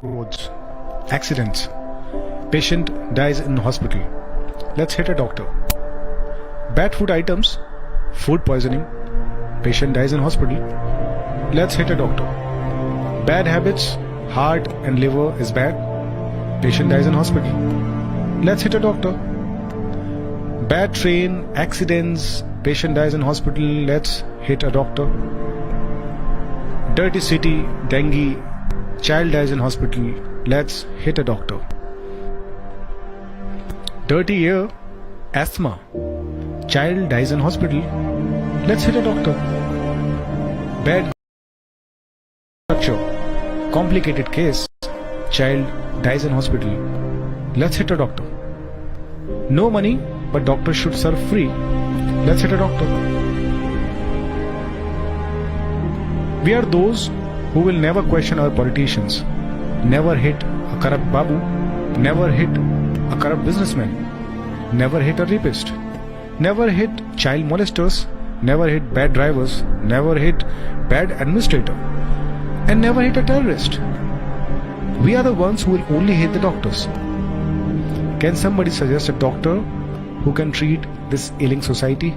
Roads, accidents, patient dies in hospital. Let's hit a doctor. Bad food items, food poisoning, patient dies in hospital. Let's hit a doctor. Bad habits, heart and liver is bad, patient dies in hospital. Let's hit a doctor. Bad train, accidents, patient dies in hospital. Let's hit a doctor. Dirty city, dengue, child dies in hospital. Let's hit a doctor. Dirty air, asthma, child dies in hospital. Let's hit a doctor. Bad structure, complicated case, child dies in hospital. Let's hit a doctor. No money, but doctor should serve free. Let's hit a doctor. We are those who will never question our politicians, never hit a corrupt babu, never hit a corrupt businessman, never hit a rapist, never hit child molesters, never hit bad drivers, never hit bad administrator, and never hit a terrorist. We are the ones who will only hit the doctors. Can somebody suggest a doctor who can treat this ailing society?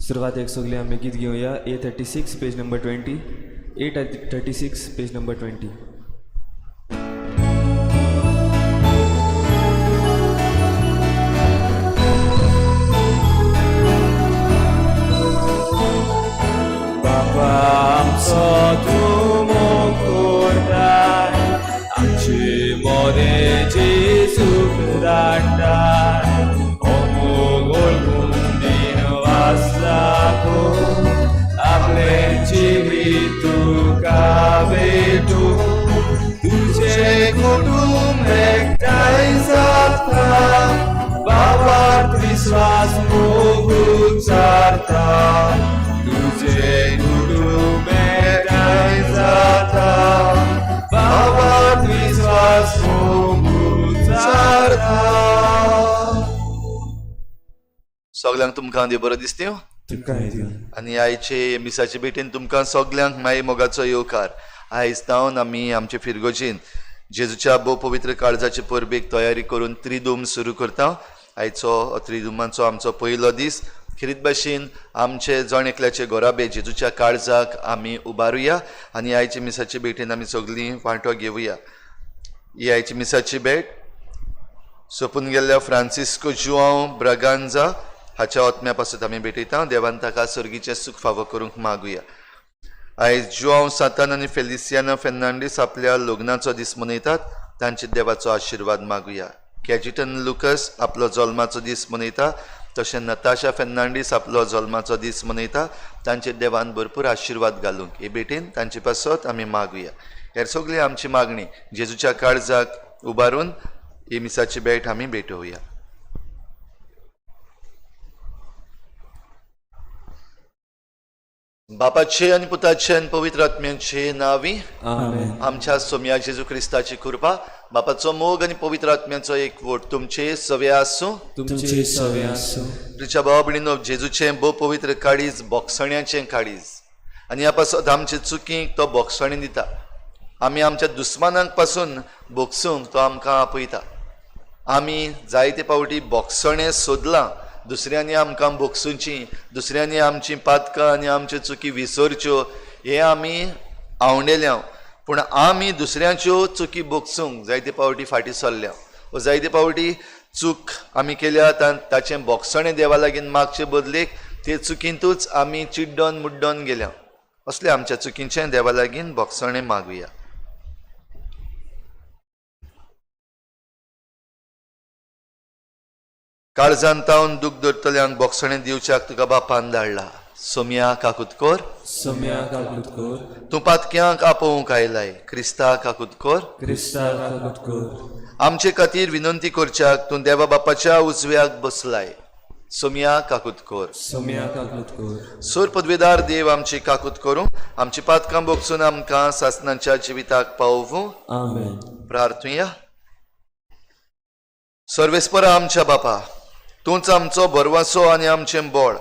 सुरवातेक सगळीं आमी गीत घेवया. A 36 page number 20. A 36 page number 20. बापा आमचो तूं मोग करताय, आमचे मदें जेजूक धाडटाय. हो मोग वळखून दीन वाचलाको, आपलें जिवीत तुका भेटूं. तुजें कुटुंब एकठांय जाता, बाबात विस्वास मोग उच्चारता. तुजें कुटुंब एकठांय जाता, बाबात विस्वास मोग उच्चारता. सगल्यांक तुमकां देव बरो दिसता. तुमकां दिवं. आनी आयचे मिसाचे भेटेन तुमकां सगल्यांक माई मोगाचो येवकार. आयज जावन आमी आमचे फिरगोजीन जेजूच्या भोव पवित्र काळजाचे परबेक तयारी करून त्रिदूम सुरू करता. आयचो त्रिदुमाचो आमचो पयलो दीस. खेरीत भाशेन आमचे जण एकल्याचे घराबे जेजूच्या काळजाक आमी उबारुया आनी आयचे मिसाचे भेटेन आमी सगळीं वांटो घेवया. ही आयची मिसाची भेट सोंपून गेल्ल्या फ्रांसिस्को जुआंव ब्रागांजा हाच्या आत्म्या पासत आमी भेटयता. देवान ताका सर्गीचें सूख फावो करूंक मागुया. आयज जुआंव सातान आनी फेलिसियाना फेर्नांडीस आपल्या लग्नाचो दीस मनयतात. तांचे देवाचो आशिर्वाद मागुया. कॅजिटन लुकस आपलो जल्माचो दीस मनयता. तशें नताशा फेर्नांडीस आपलो जल्माचो दीस मनयता. तांचे देवान भरपूर आशिर्वाद घालूंक हे भेटेन तांचे पासत आमी मागुया. हेर सगळी आमची मागणी जेजूच्या काळजाक उबारून ही मिसाची भेट आमी भेटोवया. बापाचे आनी पुताचे आनी पवित्र आत्म्याचे नांवी आमेन. आमच्या सोम्या जेजू क्रिस्ताची कृपा, बापाचो मोग आनी पवित्र आत्म्याचो एकवट तुमचे सवे आसूं. तुमचे सवे आसूं. तुमच्या भावा भयणीनो, जेजूचें भोव पवित्र काळीज बोगसण्याचें काळीज आनी ह्या पासत आमचे चुकींक तो बोगसणी दिता. आमी आमच्या दुस्मानांक पासून बोगसूंक तो आमकां आपयता. आमी जायते फावटी बोगसणें सोदलां, दुसऱ्यांनी आमकां बोगसुची, दुसऱ्यांनी आमची पातकां आनी आमच्यो चुकी विसरच्यो हें आमी आवंडेल्या. पूण आमी दुसऱ्यांच्यो चुकी बोगसूंक जायते फावटी फाटीं सरल्या वा जायते फावटी चूक आमी केल्या ताचें बोगसणें देवा लागीं मागचे बदलेक ते चुकींतूच आमी चिड्डोन मुड्डोन गेल्या. असले आमच्या चुकींचें देवा लागीं बोगसणें मागुया. काळजान तावन दूख धरतल्यांक बोगसणें दिवच्याक तुका बापान धाडला. सोम्या काकूत कर. सोम्या काकूत कर. तूं पातक्यांक आपोवंक आयलाय. क्रिस्ता काकूत कर. क्रिस्ता काकूत कर. आमचे खातीर विनंती करच्याक तूं देवा बापाच्या उजव्याक बसलाय. सोम्या काकूत कर. सोम्या काकूत कर. सोर पदवेदार देव आमची काकूत करूं, आमची पातकां बोगसून आमकां सासनाच्या जिविताक पावोवूं. आमेन. प्रार्थुया. सर्वेस्परा आमच्या बापा, तूंच आमचो भरवंसो आनी आमचें बळ.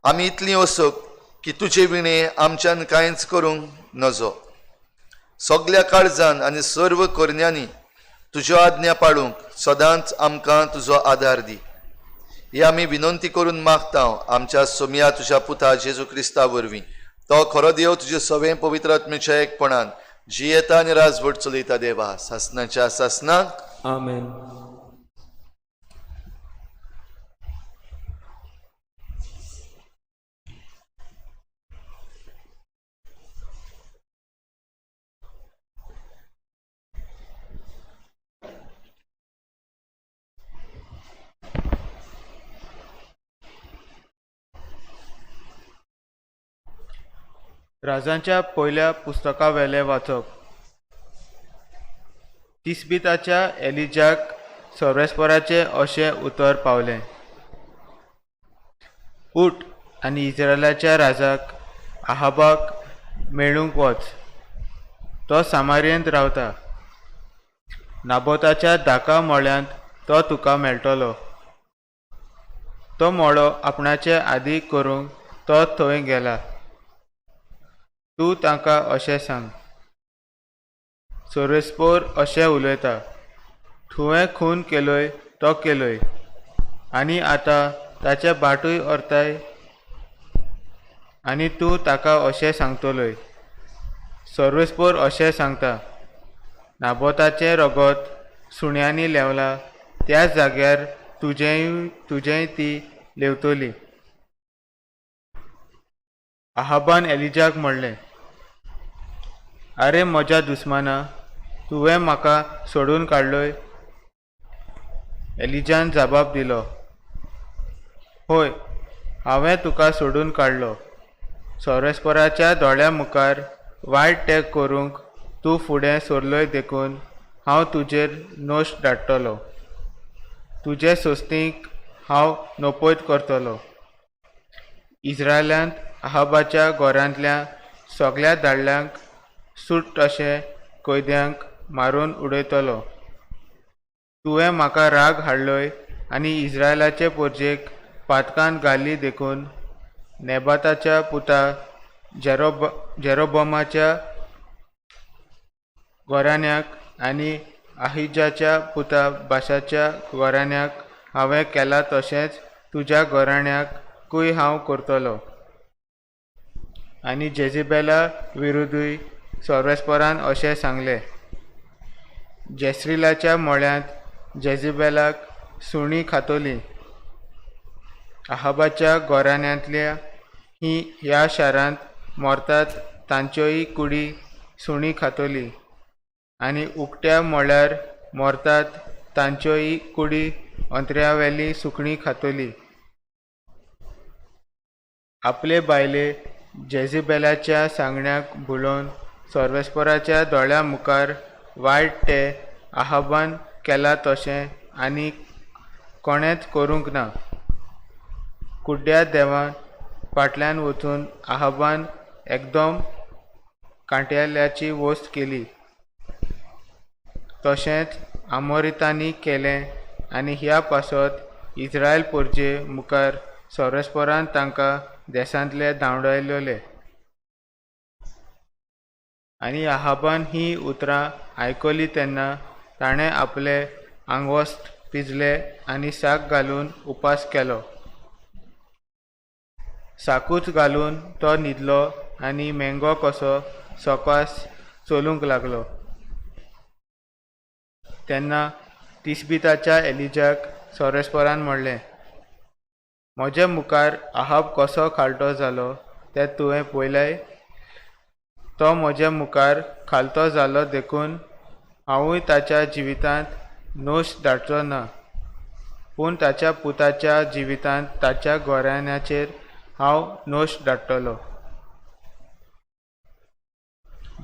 आमी इतलीं असोक की तुजे विणें आमच्यान कांयच करूंक नजो. सगल्या काळजान आनी सर्व करण्यांनी तुज्यो आज्ञा पाळूंक सदांच आमकां तुजो आदार दी. ही आमी विनंती करून मागता आमच्या सोम्या तुज्या पुता जेजू क्रिस्ता वरवीं. तो खरो देव तुजे सवें पवित्र आत्म्याच्या एकपणान जियेता आनी राजवट चलयता देवा सासनाच्या सासनाक. आमेन. राजांच्या पयल्या पुस्तकावेलें वाचप. तिस्बिताच्या एलिजाक सर्वेस्पराचें अशें उतर पावलें, उठ आनी इस्रायलाच्या राजाक आहाबाक मेळूंक वच. तो सामारियेंत रावता. नाबोताच्या धाका मळ्यांत तो तुका मेळटलो. तो मळो आपणाचे आदी करूंक तो थंय गेला. तूं तांकां अशें सांग, सर्वेस्पोर अशें उलयता, तुवें खून केलोय तो केलोय आनी आतां ताचे बाटूय अर्ताय आनी तूं ताका अशें सांगतलोय, सर्वेस्पोर अशें सांगता, नाबोताचें रगत सुण्यांनी लेवलां त्याच जाग्यार तुजेंय ती लेवतली. आहाबान एलिजाक म्हणलें, आरे म्हज्या दुस्माना, तुवें म्हाका सोडून काडलोय? एलिजान जबाब दिलो, होय, हांवें तुका सोडून काडलो. सर्वेस्पराच्या दोळ्यां मुखार वायट तें करूंक तूं फुडें सरलोय देखून हांव तुजेर नोश धाडटलो. तुजे सोस्तीक हांव नपयत करतलो. इस्रायलांत आहाबाच्या घरांतल्या सगळ्या दादल्यांक सुट अशें कैद्यांक मारून उडयतलो. तुवें म्हाका राग हाडलोय आनी इस्रायलाचे परजेक पातकान घाली देखून नेबाताच्या पुता जेरोबमाच्या घराण्याक आनी आहिजाच्या पुता बाशाच्या घराण्याक हांवें केलां तशेंच तुज्या घराण्याकूय हांव करतलो. आनी जेझिबेला विरुद्धूय सर्वेस्परान अशें सांगलें, जेस्रिलाच्या मळ्यांत जेझिबेलाक सुणीं खातलीं. आहाबाच्या घराण्यांतल्या ही ह्या शारांत मरतात तांच्योय कुडी सुणीं खातली आनी उकट्या मळ्यार मरतात तांच्योय कुडी अंत्र्यावेली सुकणीं खातली. आपले बायले जेझिबेलाच्या सांगण्याक भुलोवन सर्वेस्पराच्या दोळ्यां मुखार वायट तें आहाबान केलां तशें आनी कोणेंच करूंक ना. कुड्ड्या देवां फाटल्यान वचून आहाबान एकदम कांट्याल्याची वस्त केली. तशेंच आमोरितांनी केलें आनी ह्या पासत इस्रायल परजे मुखार सर्वेस्परान तांकां देशांतले धांवडायलेले. आनी आहाबान हीं उतरां आयकलीं तेन्ना ताणें आपलें आंगवस्त्र पिंजलें आनी साक घालून उपास केलो. साकूच घालून तो न्हिदलो आनी मेंगो कसो सकास चलूंक लागलो. तेन्ना तिस्बिताच्या एलिजाक सर्वेस्परान म्हणलें, म्हजे मुखार आहाब कसो खालतो जालो तें तुवें पळयलाय? तो म्हजे मुखार खालतो जालो देखून हांवूय ताच्या जिवितांत नोश धाडचो ना, पूण ताच्या पुताच्या जिवितांत ताच्या घराण्याचेर हांव नोश धाडटलो.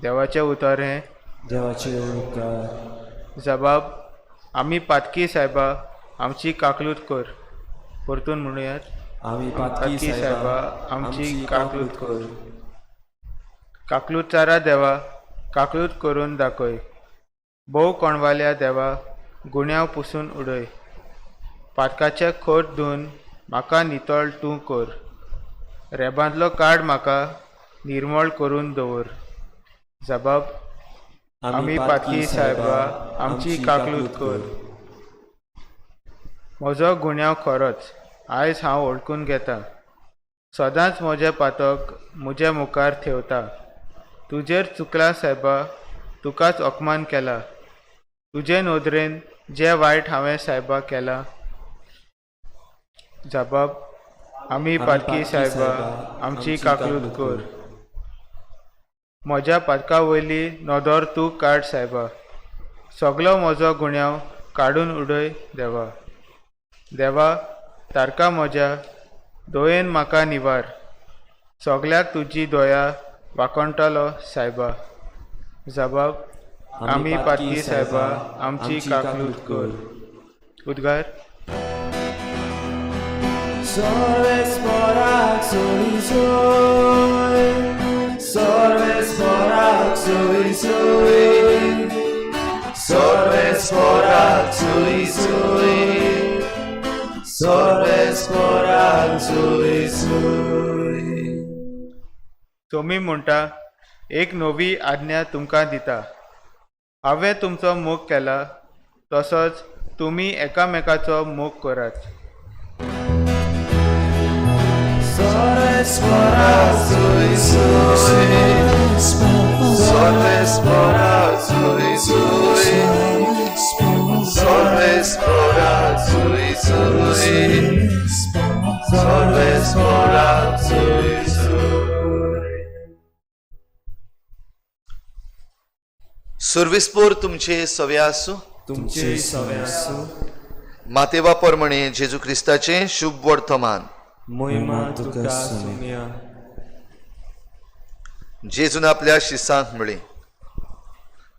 देवाचें उतर हें. देवाचे उपकार. जबाब, आमी पातकी सायबा, आमची काकलूत कर. परतून म्हणुयात, आमी पातकी सायबा, आमची काकलूत कर. काकलूतचारा देवा, काकलूत करून दाखय. भोव कोणवाल्या देवा, गुन्यांव पुसून उडय. पातकाचे खोट धुवन म्हाका नितळ तूं कर. रेबांतलो काड म्हाका निर्मळ करून दवर. जबाब, आमी पातकी सायबा, आमची काकलूत कर. म्हजो गुन्यांव खरोच आयज हांव वळखून घेता. सदांच म्हजें पातक म्हजे मुखार थेवता. तुजेर चुकला सायबा, तुकाच अपमान केला. तुजे नदरेन जें वायट हांवें सायबा केलां. जबाब, आमी पातकी सायबा, आमची काकलूत कर. म्हज्या पातका वयली नदर तूं काड सायबा. सगलो म्हजो गुन्यांव काडून उडय देवा. देवा, तारका म्हज्या दयेन म्हाका निवार. सगल्याक तुजी दया वाखणटलो सायबा. जबाब, आमी पातकी सायबा, आमची काकलूत कर. उद्गार. सर्वेस्पराक सोय सर्वेस्पराक सोय सर्वेस्पराक सोय सर्वेस्पराक सोय. सोमी म्हणटा, एक नवी आज्ञा तुमकां दिता. हांवें तुमचो मोग केला तसोच तुमी एकामेकाचो मोग करात. सर्वेस्पराक Sarvespora sui sui, Sarvespora sui sui, Sarvespora sui sui, Sarvespora sui sui. सुर्विसपोर तुमचे सवे आसूं. तुमचे सवे आसूं. मातेवा प्रमाणे जेजू क्रिस्ताचें शुभ वर्तमान. मोहिमा तुका सोम्या. जेजून आपल्या शिसांक म्हळें,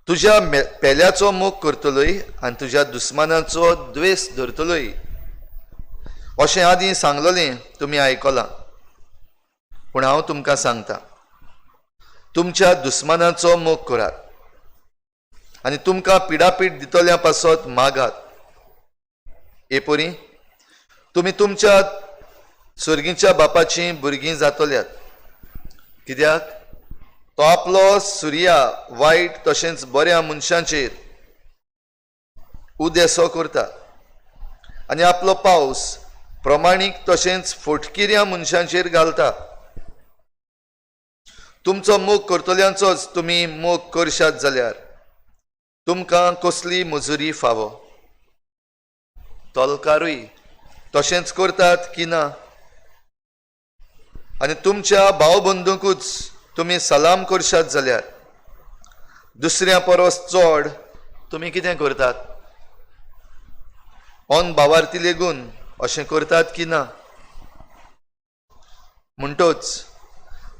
तुज्या पेल्याचो मोग करतलोय आनी तुज्या दुस्मानाचो द्वेस धरतलोय अशें आदीं सांगलोलें तुमी आयकलां, पूण हांव तुमकां सांगता, तुमच्या दुस्मानाचो मोग करात आनी तुमकां पिडापीड दितल्या पासत मागात. हे परी तुमी तुमच्या सर्गीच्या बापाचीं भुरगीं जातल्यात, कित्याक तो आपलो सुर्या वायट तशेंच बऱ्या मनशांचेर उदेसो करता आनी आपलो पावस प्रमाणीक तशेंच फोटकिऱ्या मनशांचेर घालता. तुमचो मोग करतल्यांचोच तुमी मोग करशात जाल्यार तुमकां कसली मजुरी फावो? तोलकारूय तशेंच करतात की ना? आनी तुमच्या भाव बंधूकूच तुमी सलाम करशात जाल्यार दुसऱ्या परस चड तुमी कितें करतात? ऑन भावार्थी लेगून अशें करतात की ना? म्हणटोच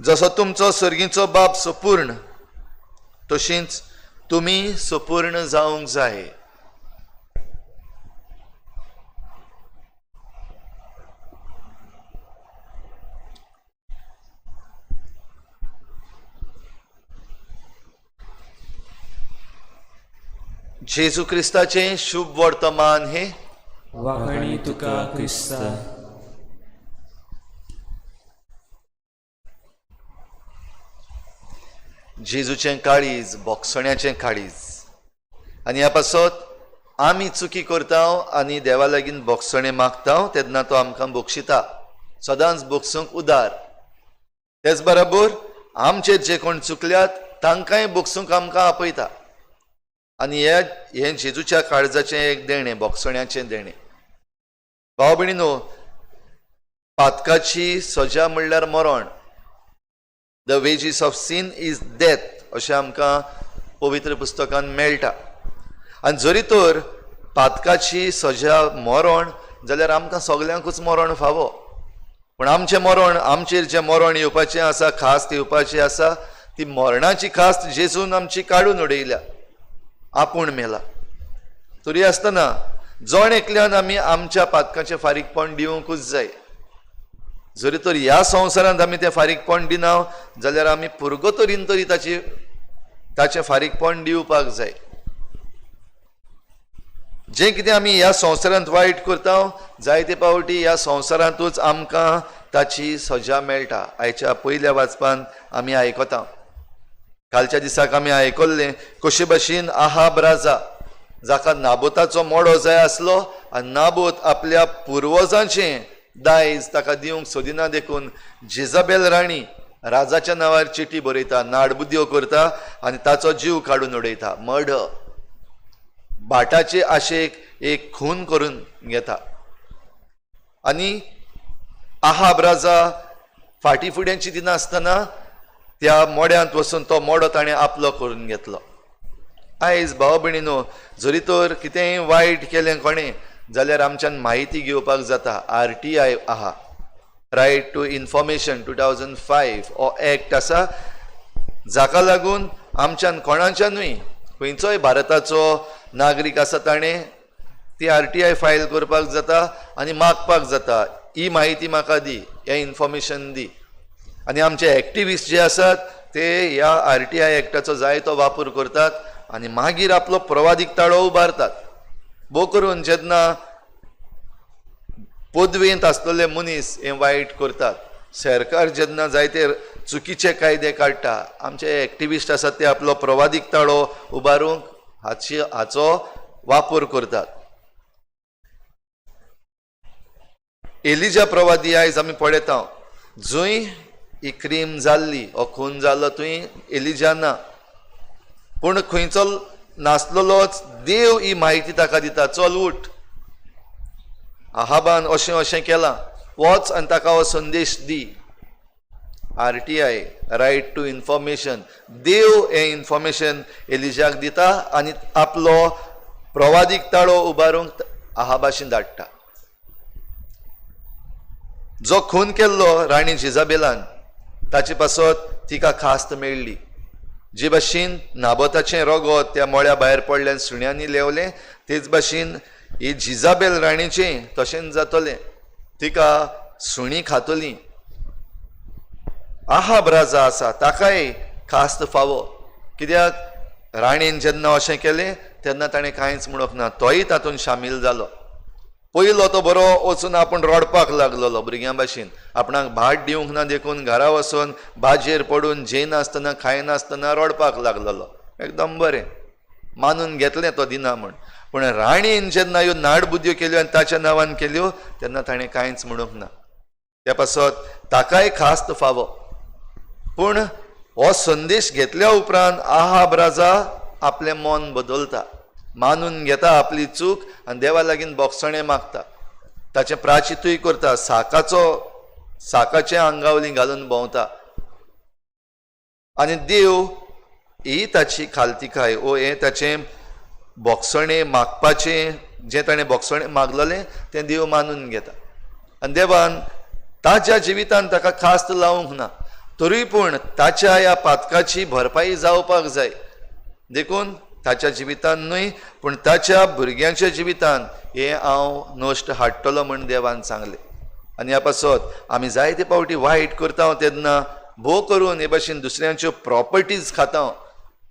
जसो तुमचो सर्गीचो बाप सपूर्ण तशींच तुमी सपूर्ण जावंक जाय. जेजू क्रिस्ताचें शुभ वर्तमान हे. वाखाणी तुका क्रिस्ता. जेजूचें काळीज बोगसण्याचें काळीज, आनी ह्या पासत आमी चुकी करता आनी देवा लागीं बोगसणें मागता तेन्ना तो आमकां बक्षिता, सदांच बक्षूंक उदार. तेच बराबर आमचेर जे कोण चुकल्यात तांकांय बक्षूंक आमकां आपयता. आनी हें जेजूच्या काळजाचें एक देणें, बोगसण्याचें देणें. भाव भयणीनो, पातकाची सजा म्हणल्यार मरण. The wages of sin is death अशें आमकां पवित्र पुस्तकान मेळटा. आनी जरी तर पातकाची सजा मरण जाल्यार आमकां सगल्यांकूच मरण फावो, पूण आमचें मरण, आमचेर जें मरण येवपाचें आसा, खास्त येवपाची आसा, ती मरणाची खास्त जेजून आमची काडून उडयल्या, आपूण मेला. तरी आसतना जण एकल्यान आमी आमच्या पातकाचें फारीकपण दिवंकूच जाय. जरी तर ह्या संवसारांत आमी तें फारीकपण दिना जाल्यार आमी पुर्गोतरीन तरी ताचें फारीकपण दिवपाक जाय. जें कितें आमी ह्या संवसारांत वायट करता जायते पावटी ह्या संवसारांतूच आमकां ताची सजा मेळटा. आयच्या पयल्या वाचपान आमी आयकता, कालच्या दिसाक आमी आयकल्लें कशे भशेन आहाब राजा जाका नाबोताचो मोडो जाय आसलो आनी नाबोत आपल्या पुर्वजांचें दायज ताका दिवंक सोदिना देखून जेजाबेल राणी राजाच्या नांवार चिटी बरयता, नाडबुद्यो करता आनी ताचो जीव काडून उडयता. मर्डर, बाटाचे आशेक एक खून करून घेता. आनी आहाब राजा फाटी फुड्यांची दिनासतना त्या मोड्यांत वचून तो मोडो ताणें आपलो करून घेतलो. आयज भाव भयणीनो, जरी तर कितेंय वायट केलें कोणें जाल्यार आमच्यान म्हायती घेवपाक जाता. RTI आहा, रायट टू इन्फॉर्मेशन 2005 हो एक्ट आसा, जाका लागून आमच्यान कोणाच्यानूय खंयचोय भारताचो नागरीक आसा ताणें ती RTI file करपाक जाता आनी मागपाक जाता, ही म्हायती म्हाका दी, हें इन्फॉर्मेशन दी. आनी आमचे एक्टिविस्ट जे आसात ते ह्या RTI एक्टाचो जायतो वापर करतात आनी मागीर आपलो प्रवादीक ताळो उबारतात. भोव करून जेन्ना पदवेंत आसलेले मनीस हें वायट करतात, सरकार जेन्ना जायते चुकीचे कायदे काडटा, आमचे एक्टिविस्ट आसात ते आपलो प्रवादीक ताळो उबारूंक हाचो वापर करतात. एलिजा प्रवादी आयज आमी पळयता, जंय ही क्रीम जाल्ली, हो खून जाल्लो थंय एलिजा ना, पूण खंयचो नासलेलोच देव ही म्हायती ताका दिता, चल उठ, आहाबान अशें अशें केलां, वच आनी ताका हो संदेश दी. RTI, right to information, देव हें इन्फॉर्मेशन एलिजाक दिता आनी आपलो प्रवादीक ताळो उबारूंक आहाबाशीन धाडटा. जो खून केल्लो राणी जिजाबेलान ताचे पासत तिका खास्त मेळ्ळी. जे भाशेन नाबोताचें रगत त्या मळ्या भायर पडल्यान सुण्यांनी लेवलें, तेच भाशेन ही जिजाबेल राणीचें तशेंच जातलें, तिका सुणीं खातलीं. आहाब राजा आसा ताकाय खास्त फावो, कित्याक राणीन जेन्ना अशें केलें तेन्ना ताणें कांयच म्हणूंक ना, तोय तातूंत शामील जालो. पयलो तो बरो वचून आपूण रडपाक लागलेलो भुरग्यां भाशेन, आपणाक भाट दिवंक ना देखून घरा वचून बाजेर पडून जेयनासतना खायनासतना रडपाक लागलेलो. एकदम बरें मानून घेतलें तो दिना म्हूण. पूण राणीन जेन्ना ह्यो नाडबुद्यो केल्यो आनी ताच्या नांवान केल्यो तेन्ना ताणें कांयच म्हणूंक ना, त्या पासत ताकाय खास्त फावो. पूण हो संदेश घेतल्या उपरांत आहाब राजा आपलें मन बदलता, मानून घेता आपली चूक आनी देवा लागीं बोगसणें मागता. ताचें प्राचितूय करता, साकाचें आंगावली घालून भोंवता आनी देव ही ताची खालतिकाय ओ हें ताचें बोगसणें मागपाचें जें ताणें बोगसणें मागलेलें तें देव मानून घेता. आनी देवान ताच्या जिवितान ताका खास्त लावंक ना, तरूय पूण ताच्या ह्या पातकाची भरपाई जावपाक जाय देखून ताच्या जिवितान न्हय पूण ताच्या भुरग्यांच्या जिवितान हें हांव नश्ट हाडटलो म्हूण देवान सांगलें. आनी ह्या पासत आमी जायते फावटी वायट करता तेन्ना भोव करून हे भाशेन दुसऱ्यांच्यो प्रॉपर्टीज खाता,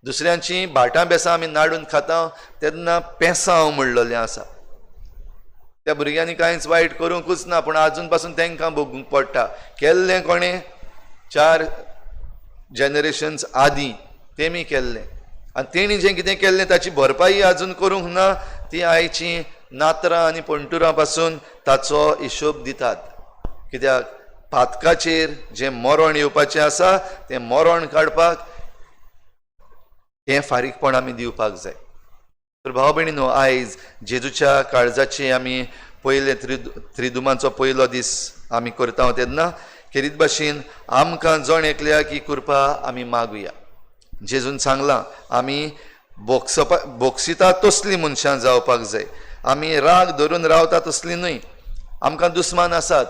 दुसऱ्यांची भाटां बेसां आमी नाडून खाता तेन्ना पेसांव म्हणलेलें आसा. त्या भुरग्यांनी कांयच वायट करूंकूच ना, पूण आजून पासून तांकां भोगूंक पडटा. केल्लें कोणें 4 जनरेशन्स आदीं तेमी केल्लें आनी तेणी जें कितें केल्लें ताची भरपाई आजून करूंक ना, ती आयची नात्रां आनी पणटुरां पासून ताचो हिशोब दितात. कित्याक पातकाचेर जें मरण येवपाचें आसा तें मरण काडपाक हें फारीकपण आमी दिवपाक जाय. तर भाव भयणीनो, आयज जेजूच्या काळजाची आमी पयले त्रिदुमाचो पयलो दीस आमी करता तेन्ना खेरीत भाशेन आमकां जण एकल्याक ही कृपा आमी मागुया. जेजून सांगलां आमी बोगसिता तसलीं मनशां जावपाक जाय, आमी राग धरून रावता तसलीं न्हय. आमकां दुस्मान आसात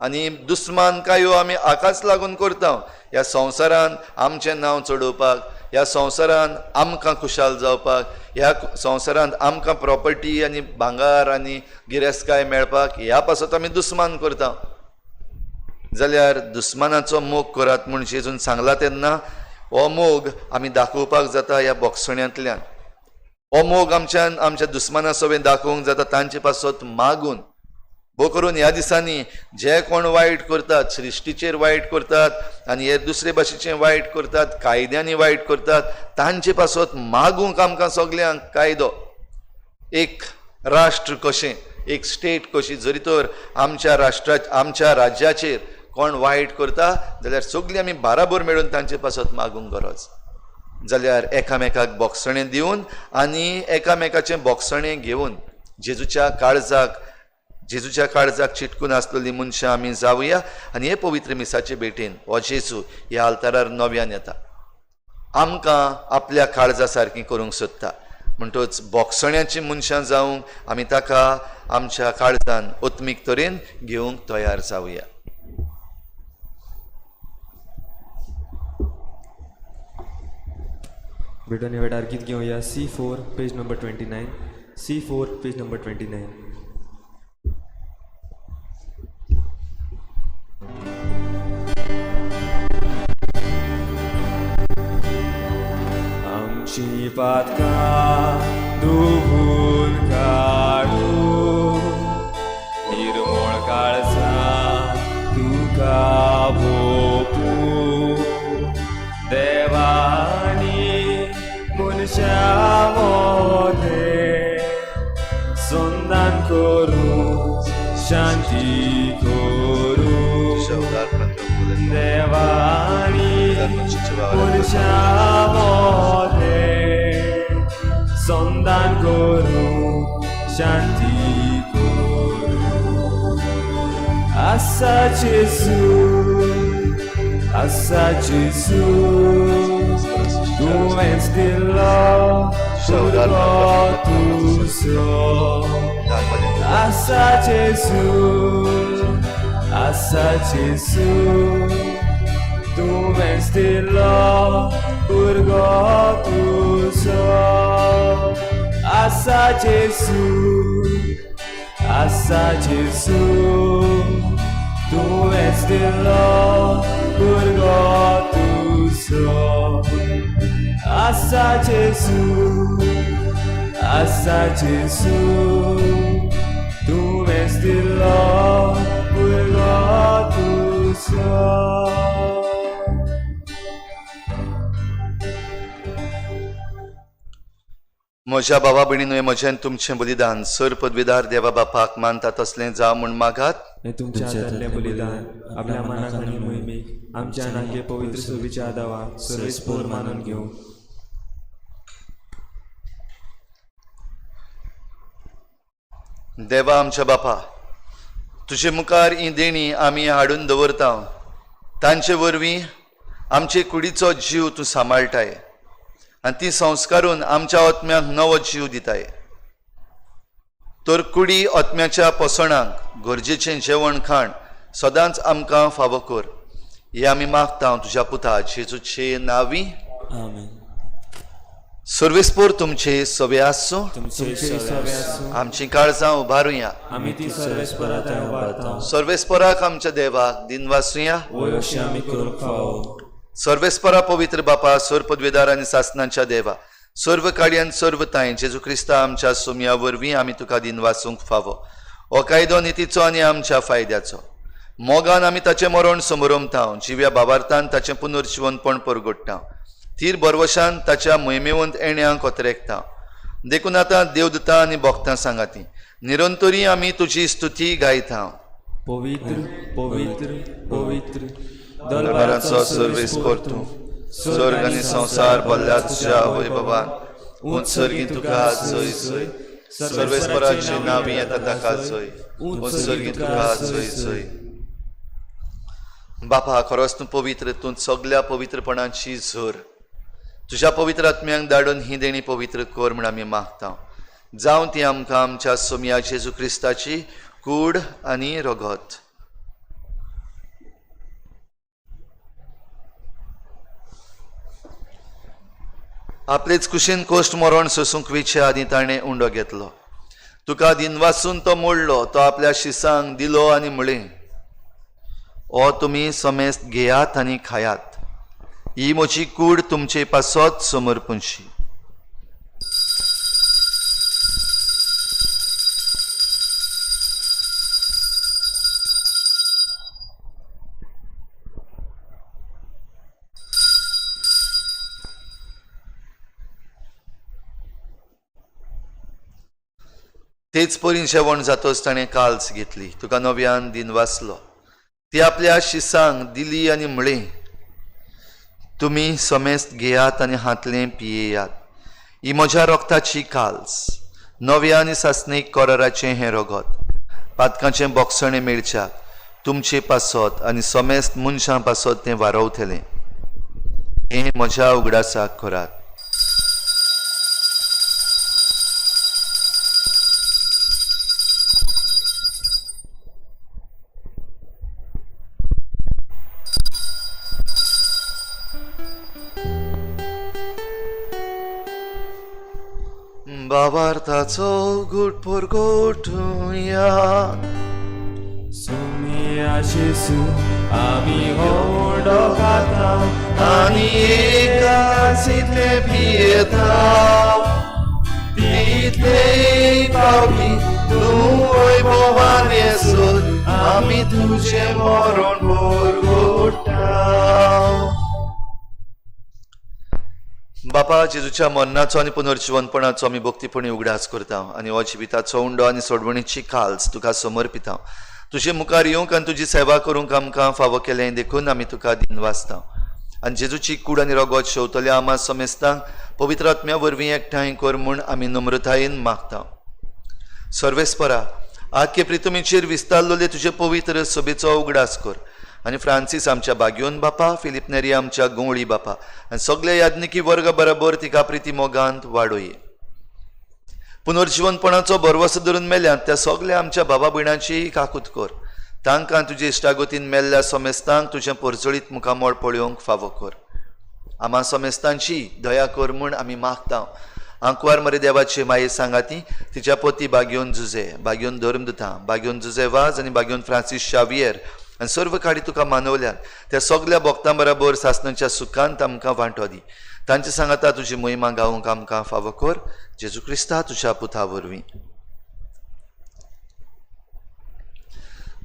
आनी दुस्मान कायो आमी हाकाच लागून करता. ह्या संवसारान आमचें नांव चडोवपाक, ह्या संवसारान आमकां खुशाल जावपाक, ह्या संवसारांत आमकां प्रॉपर्टी आनी भांगार आनी गिरेस्तकाय मेळपाक ह्या पासत आमी दुस्मान करता. जाल्यार दुस्मानाचो मोग करात म्हूण जेजून सांगला तेन्ना हो मोग आमी दाखोवपाक जाता ह्या बोगसण्यांतल्यान. हो मोग आमच्यान आमच्या दुस्माना सवें दाखोवंक जाता, तांचे पासत मागून. भोव करून ह्या दिसांनी जे कोण वायट करतात, सृश्टीचेर वायट करतात आनी हे दुसरे भाशेचें वायट करतात, कायद्यांनी वायट करतात, तांचे पासत मागूंक आमकां सगल्यांक कायदो. एक राष्ट्र कशें, एक स्टेट कशी, जरी तर आमच्या राष्ट्रा आमच्या राज्याचेर कोण वायट करता जाल्यार सगळीं आमी बाराबर मेळून तांचे पासत मागूंक गरज. जाल्यार एकामेकाक बोगसणें दिवन आनी एकामेकाचें बोगसणें घेवन जेजूच्या काळजाक चिटकून आसलेली मनशां आमी जावया. आनी हे पवित्र मिसाचे भेटेन हो जेजू ह्या आल्तारार नव्यान येता, आमकां आपल्या काळजा सारकी करूंक सोदता. म्हणटच बोगसण्याची मनशां जावंक आमी ताका आमच्या काळजान आत्मीक तरेन घेवंक तयार जावया. भेटून ह्या वेळार गीत घेवया C4 page number 29, C4 page number 29. आमची पातकां धुवून काडू, निर्मळ काळजां तुका भोगूं, देवानी मनशा मोदें संदान करूं, शांती करूं. देवानी पुरुषा मोदे संदान करूं शांती करूं. आसा जेजू, आसा जेजू, तुवेंच दिलो पुरगो तुजो. आसा जेजू, आसा जेजू, तुवेंच दिलो पुरगो तुजो. आसा जेजू, आसा जेजू, तुवेंच दिलो पुरगो तुजो. आसा जेजू, आसा जेजू, तुवेंच दिलो पुरगो तुजो. म्हज्या बाबा भयणीनो, म्हजें तुमचें बलिदान सर पदवीदार देवा बापाक मानता तसलें जावं म्हूण मागात. तुमच्या हातांतलें बलिदान आपल्या मनाक आनी मोहिमेक आमच्या नागे पवित्र सोबीच्या आदावा सर्वेस्पोर मानून घेवं. देवा आमच्या बापा, तुजे मुखार ही देणी आमी हाडून दवरता, तांचे वरवीं आमचे कुडीचो जीव तूं सांबाळटाय आनी ती संस्कारून आमच्या आत्म्याक नवो जीव दिताय. तर कुडी आत्म्याच्या पोसणाक गरजेचें जेवण खाण सदांच आमकां फावो कर, हें आमी मागता तुज्या पुता जेजूचे नांवी. आमेन. सर्वेस्पोर तुमचे सवे आसूं. तुमचे सवे आसूं. आमचीं काळजां उबारुया. आमी ती सर्वेस्परा थंय उबारता. सर्वेस्पराक आमच्या देवाक दिनवासुया. वय अशें आमी करूंक फावो. सर्वेस्परा पवित्र बापा, सर्व पदवेदार आनी सासनांच्या देवा, सर्व काडयान सर्व तांय जेजू क्रिस्ता आमच्या सोमया वरवीं आमी तुका दिनवासूंक फावो. हो कायदो नितीचो आनी आमच्या फायद्याचो. मोगान आमी ताचें मरण समरमता, जिव्या बाबार्थान ताचें पुनर्जिवनपण परगोडटा, थीर बरवशान ताच्या मोहिमेवंत येण्यांक कोतरेकता. देखून आतां देवदूतां आनी भक्तां सांगाती निरंतरी आमी तुजी स्तुती गायता. पवित्र पवित्र पवित्र दरबाराचो सर्वेस्पोर तूं, स्वर्ग आनी संवसार भरल्या तुज्या वैभवान. उंच सर्गी तुका जय जय, सर्वेस्पराची नांवी येता ताका जय, उंच सर्गी तुका जय जय. बापा, खरोच तूं पवित्र, तूं सगल्या पवित्रपणाची झर. तुज्या पवित्र आत्म्यांक धाडून ही देणी पवित्र कर म्हूण आमी मागता. जावं ती आमकां आमच्या सोमया जेजू क्रिस्ताची कूड आनी रगत. आपलेच कुशीन कोश्ट मरण सोसूंक विचे आदीं ताणें उंडो घेतलो. तुका दिनवासून तो मोडलो, तो आपल्या शिसांक दिलो आनी म्हळें, ओ तुमी समेस्त घेयात आनी खायात, ही म्हजी कूड तुमचे पासत समर्पणशी. तेच परीन जेवण जातच ताणें काल्स घेतली, तुका नव्यान दिनवासलो, ती आपल्या शिसांक दिली आनी म्हळें, तुमी समेस्त घेयात आनी हातलें पियेयात, ही म्हज्या रक्ताची काल्स, नव्या आनी सासणीक कराराचें हें रगत, पातकांचें बोगसणें मेळच्याक तुमचे पासत आनी समेस्त मनशां पासत तें वारवतलें. हें म्हज्या उगडासाक करात. बाबार्थाचो गुट परगोटुया. सोमया जेजू आमी उंडो खाता आनी एकाच इतलें पियेता, तितले पावटी तूं वैभवान येसर आमी तुजें मरण परगोडटा. बापा, जेजूच्या मरणाचो आनी पुनर्जिवनपणाचो आमी भक्तीपणी उगडास करता आनी हो जिविताचो उंडो आनी सोडवणीची काल्स तुका समर्पिता. तुजे मुखार येवंक आनी तुजी सेवा करूंक आमकां फावो केलें देखून आमी तुका दिनवासता. आनी जेजूची कूड आनी रगत शेवतल्या आमा समेस्तांक पवित्र आत्म्या वरवीं एकठांय कर म्हूण आमी नम्रतायेन मागता. सर्वेस्परा, आख्खे प्रितुमीचेर विस्तारलेले तुजे पवित्र सभेचो उगडास कर आनी फ्रांसीस आमच्या बाग्योन बापा, फिलीप नेरी आमच्या गोंवळी बापा आनी सगल्या याज्ञिकी वर्गा बराबर तिका प्रिती मोगांत वाडोय. पुनर्जिवनपणाचो भरवसो धरून मेल्यात त्या सगल्या आमच्या बाबा भयणांची काकूत कर. तांकां तुजे इश्टागतीन मेल्ल्या समेस्तांक तुजें परजळीत मुखामळ पळोवंक फावो कर. आमा समेस्तांची दया कर म्हूण आमी मागता. आंकवार मरे देवाचे माये सांगाती तिच्या पती बाग्योन जुजे, बाग्योन धर्मदुता, बाग्योन जुजे वाज आनी बाग्योन फ्रांसीस शावियर आनी सर्व काडी तुका मानवल्यात त्या सगल्या भक्तां बराबर सासणाच्या सुखांत आमकां वांटो दी. तांचे सांगाता तुजी महिमा गावंक आमकां फावो कर. जेजू क्रिस्ता तुज्या पुता वरवीं.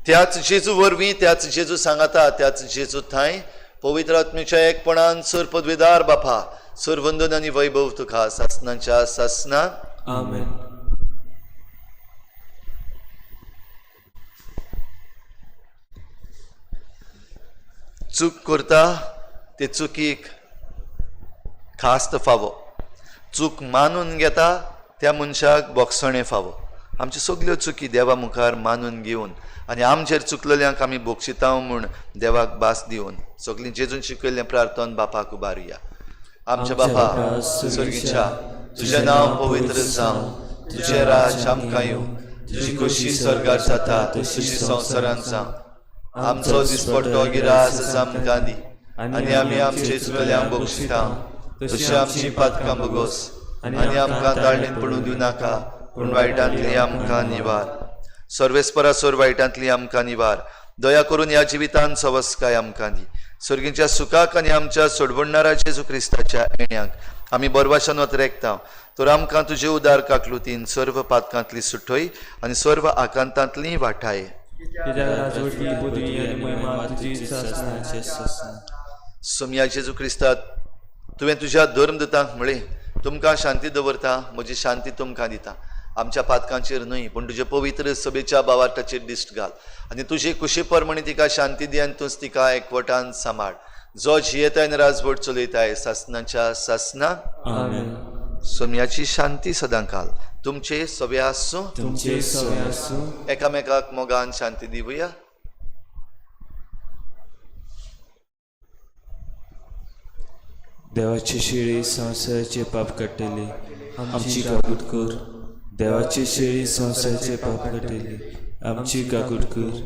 त्याच जेजू वरवीं, त्याच जेजू सांगाता, त्याच जेजू थांय पवित्र आत्म्याच्या एकपणान सर पदवेदार बापा, सर वंदन आनी वैभव तुका सासणाच्या सासना. आमेन. चूक करता ते चुकीक खास्त फावो, चूक मानून घेता त्या मनशाक बोगसणें फावो. आमच्यो सगल्यो चुकी देवा मुखार मानून घेवन आनी आमचेर चुकलेल्यांक आमी बोगशिता म्हूण देवाक भास दिवन सगलीं जेजून शिकयल्लें प्रार्थन बापाक उबारुया. आमच्या बापा सर्गीच्या, तुजें नांव पवित्र जावं, तुजें राज आमकां येवं, तुजी खोशी स्वर्गार जाता तशी संवसारांत जावं. आमचो दिसपट्टो गिरास आमकां दी आनी आमी आमचे चुकल्यांक बोगशिता तशी आमची पातकां बोगोस आनी आमकां ताळणेंत पडूं दिवं नाका, पूण वायटांतली आमकां निवार. सर्वेस्परा सोर वायटांतली आमकां निवार. दया करून ह्या जिवितान सवस्काय आमकां दी. सर्गीच्या सुखाक आनी आमच्या सोडवणणारा जेजू क्रिस्ताच्या येण्याक आमी बरवाशान वतरेकता. तर आमकां तुजे उदार काकलुतीन सर्व पातकांतली सुटय आनी सर्व आकांतांतली वाठाय. सोमया जेजू क्रिस्ता, तुवें तुज्या धर्मदूतांक म्हळें, तुमकां शांती दवरता, म्हजी शांती तुमकां दिता. आमच्या पातकांचेर न्हय पूण तुजे पवित्र सभेच्या बावार्थाचेर दिश्ट घाल आनी तुजे कुशी प्रमाणे तिका शांती दी आनी तूंच तिका एकवटान सांबाळ. जो जियेताय आनी राजवट चलयताय सासणाच्या सासना. सोम्याची शांती सदांकाल तुमचे सगळे आसूं. तुमचे सगळे आसूं. एकामेकाक मोगान शांती दिवया. देवाची शेळी संवसाराचे पाप काडटली, आमची काकूट कर. देवाची शेळी संवसाराचे पाप काडटली, आमची काकूट कर.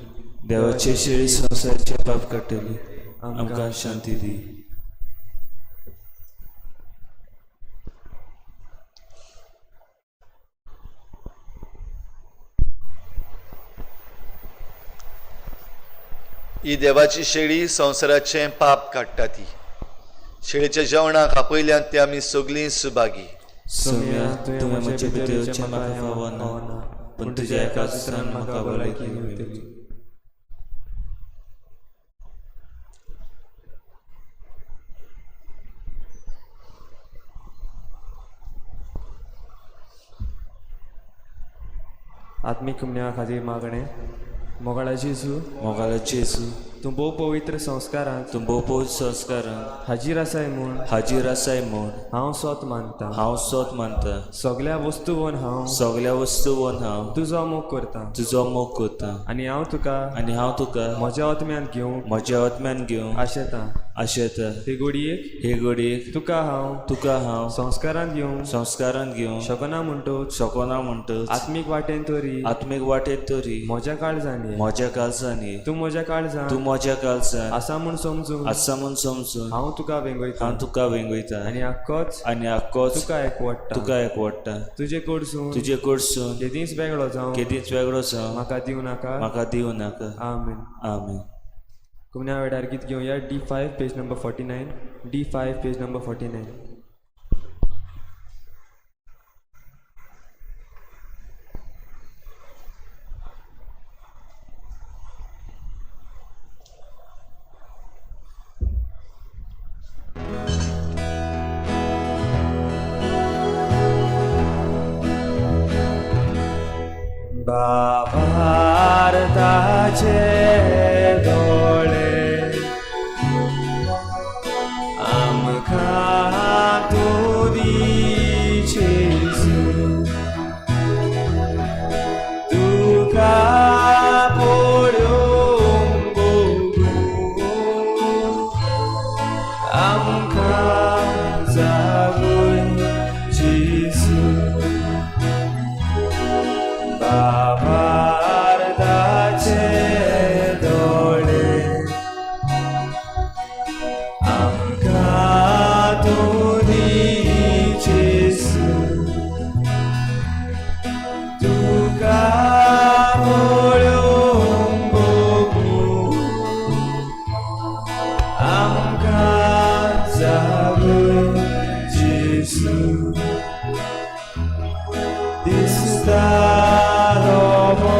देवाची शेळी संवसाराचे पाप काडटली, आमकां शांती दी. ही देवाची शेळी संवसाराचें पाप काडटा. ती शेळीच्या जेवणाक आपयल्यान ते आमी सगळीं सुभागी. सोम्या, तुवें म्हजे भितर येवचें म्हाका फावो ना, पूण तुज्या एकाच उतरान म्हाका भलायकी मेळटली. आत्मीक कुमण्या खातीर मागणें. मोगाळा जेजू, मोगाळा जेजू, तूं भोव पवित्र संस्कारांत, तूं भोव पवित्र संस्कारांत हाजीर आसाय म्हूण, हाजीर आसाय म्हूण हांव सोत मानता, हांव सोत मानता. सगल्या वस्तूवन हांव, सगल्या वस्तूवन हांव तुजो मोग करता, तुजो मोग करता. आनी हांव तुका, आनी हांव तुका म्हज्या आत्म्यांत घेवंक, म्हज्या आत्म्यान घेवंक आशेता, आशेता. हे घडयेक, हे घडयेक तुका हांव, तुका हांव संस्कारांत घेवंक, संस्कारांत घेवंक शकना म्हणटच, शकना म्हणटच, आत्मीक वाटेन तरी, आत्मीक वाटेन तरी म्हज्या काळजान ये, म्हज्या काळजान ये. तूं म्हज्या काळजान, तूं म्हज्या काळजान आसा म्हूण समजून, आसा म्हूण समजून हांव तुका वेंगयता, हांव तुका वेंगयता. आनी आक्कोच, आनी आक्कोच तुका एकवडटा, तुका एकवडटा. तुजे कडसून, तुजे कडसून केदींच वेगळो जावं, केदींच वेगळो जावं म्हाका दिवं नाका. म्हाका दिवं नाका. आमेन. आमेन. कुमण्या वेळार गीत घेवया. D5 page number 49. D5 page number 49. दोळे आमकां तूं दी जेजू तुका पळोवंक भोगूं आमकां जागय जेजू बाबार्दाचे दोळे आमकां तूं दी जेजू तुका पळोवंक भोगूं आमकां जागय जेजू दिसता रवो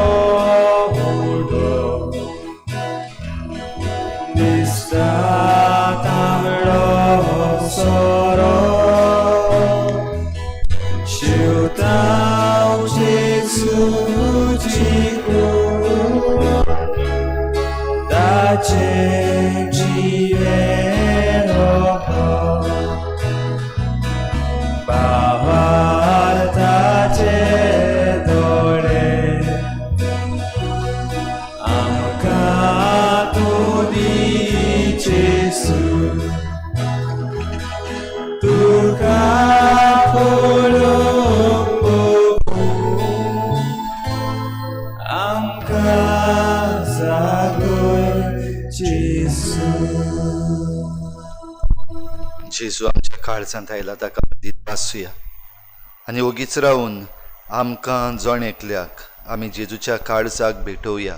मोटो दिसता तांबडो सोरो शिवताव जेजूची कूड ताचें जिवें रोप बाबार्थाचे दोळे आमकां तूं दी जेजू तुका पळोवंक भोगूं आमकां जागय जेजू जेजू आमच्या काळजांत आयला ताका दीत आसुया आनी ओगीच रावून आमकां जण एकल्याक आमी जेजूच्या काळजाक भेटोवया.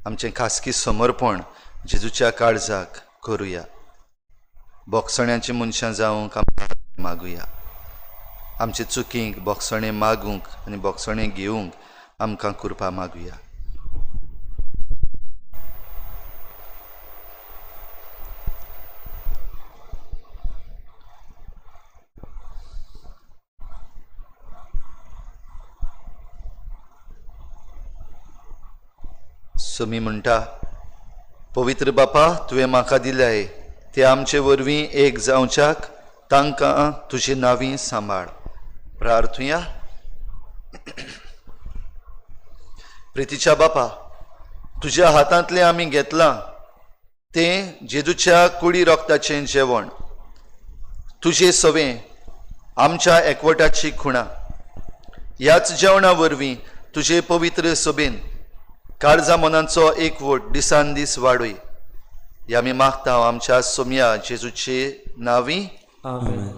आमचें खासगी समर्पण जेजूच्या काळजाक करुया. बोगसण्याची मनशां जावंक आमकां मागुया. आमचे चुकींक बोगसणें मागूंक आनी बोगसणें घेवंक आमकां कृपा मागुया. समी म्हणटा, पवित्र बापा, तुवें म्हाका दिल्याय ते आमचे वरवीं एक जावच्याक तांकां तुजे नांवी सांबाळ. प्रार्थुया. प्रितीच्या बापा, तुज्या हातांतलें आमी घेतलां तें जेजूच्या कुडी रोगताचें जेवण. तुजे सवें आमच्या एकवटाची खुणा. ह्याच जेवणा वरवीं तुजे पवित्र सभेन काळजा मनांचो एकवट दिसान दीस वाडय. ह्या आमी मागता आमच्या सोमया जेजूचे नांवी. आमेन.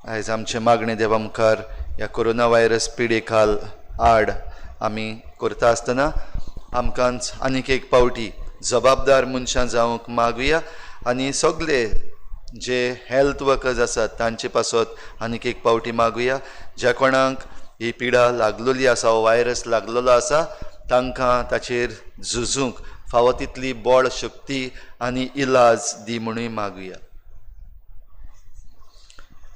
आयज आमचें मागणें देवा मुखार ह्या कोरोना व्हायरस पिडे खाल आड आमी करता आसतना आमकां आनीक एक पावटी जबाबदार मनशां जावंक मागुया आनी सगळे जे हेल्थ वर्कर्स आसात तांचे पासत आनीक एक पावटी मागुया. ज्या कोणाक ही पिडा लागलेली आसा, हो व्हायरस लागलेलो आसा, तांकां ताचेर झुजूंक फावो तितली बळ शक्ती आनी इलाज दी म्हणूय मागुया.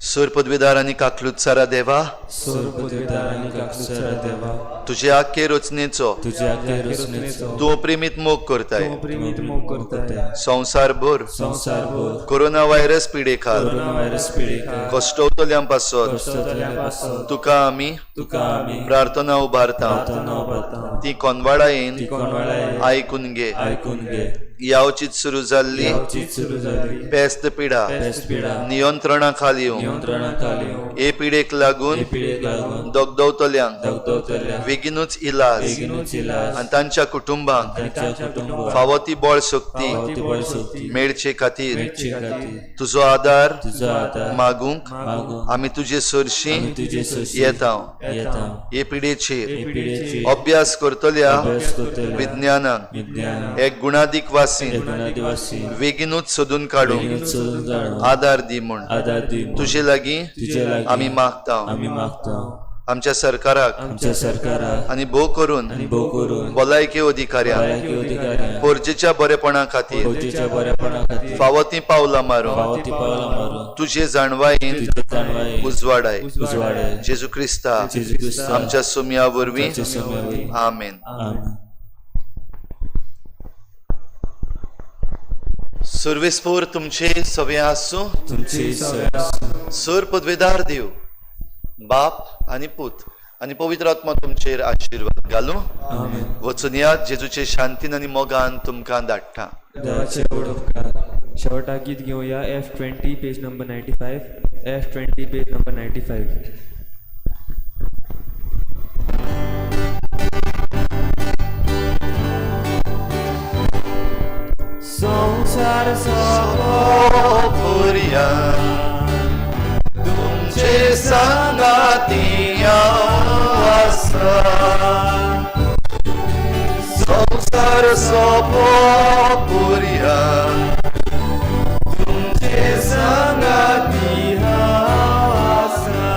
सोर पदवेदार आनी काकलुत्सारा देवा, सोर पदवेदार आनी काकलुत्सारा देवा, तुजे आख्खे रचनेचो तुज्या आख्खे रचनेचो तूं प्रेमीत मोग करताय. तूं प्रेमीत मोग करताय. संवसारभर संवसारभर कोरोना व्हायरस पिडे खाल कोरोना व्हायरस पिडेखाल कश्टवतल्यां पासत कश्टवतल्या पासत तुका आमी तुका आमी प्रार्थना उबारता. प्रार्थना उबारता. ती कोनवाळायेन ती कोनवाळायेन आयकून घे. आयकून घे. यावचीत सुरू जाल्ली यावचीत सुरू जाल्ली पेस्त पिडा पेस्त पिडा नियंत्रणा खाल येवं. नियंत्रणा खाल येवं. हे पिडेक लागून हे पिडेक लागून दगदवतल्यांक दगदवतल्या बेगीनूच इलाज बेगीनूच इलाज आनी तांच्या कुटुंबांक तांच्या कुटुंबाक फावो ती बळ शक्ती फावो ती बळ शक्ती मेळचे खातीर मेळचे खातीर तुजो आदार तुजो आदार मागूंक मागूंक आमी तुजे सरशी आमी तुजे सरशी येता. येता. हे पिडेचेर हे पिडेचेर अभ्यास करतल्या अभ्यास करतल्या विज्ञानान विज्ञानाक एक गुणादीक वासीन गुणादिवासी बेगीनूच सोदून काडूंक बेगीनूच सोदून काडूंक आदार दी म्हूण आदार दी म्हूण तुजे लागीं तुजे लागीं आमी मागता. आमी मागता. आमच्या सरकाराक आमच्या सरकाराक आनी भोव करून आनी भोव करून भलायकी अधिकाऱ्यांक भलायकी अधिकाऱ्यांक परजेच्या बरेपणा खातीर फौजेच्या बरेपणा खातीर फावो तीं पावलां मारून फावो ती पावलां मारून तुजे जाणवायेन तुजे जाणवायेन उजवाडाय. उजवाडाय. जेजू क्रिस्ता जेजू क्रिस्ता आमच्या सुमया वरवीं. आमच्या सुम्या वरवीं. आमेन. आमेन. सुर्वेस्पोर तुमचे सवे आसूं. तुमची सगळ्या आसूं. सर पदवेदार देव बाप आनी पूत आनी पवित्र आत्मा तुमचेर आशिर्वाद घालूं. आमेन. वचून यात जेजूचे शांतीन आनी मोगान तुमकां धाडटा. देवाचे व्हड उपकार. शेवटाक गीत घेवया F 20 page number 95, F 20 page number 95. संसार पुरया तुमचे सांगाती आसा, संसार सोपो पुरया तुमचे सांगाती आसा,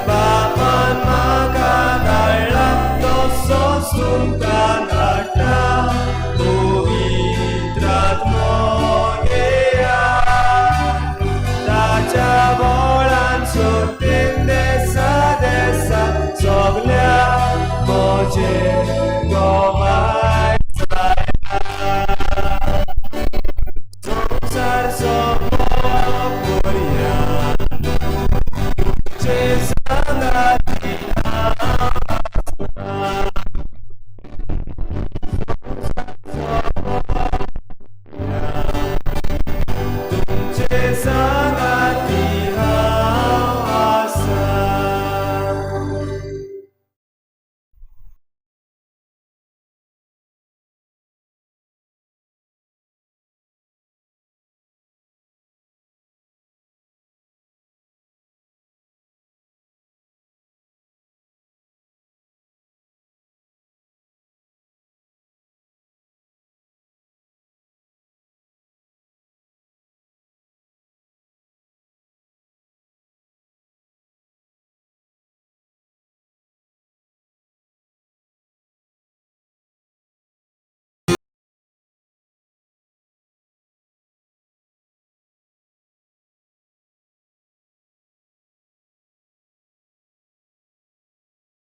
बापान म्हाका धाडला तसोच तुमकां धाडटा, पवित्र आत्मो येया, ताच्या बळान सोदीन देसा देसा सगल्या म्हजे गोवा.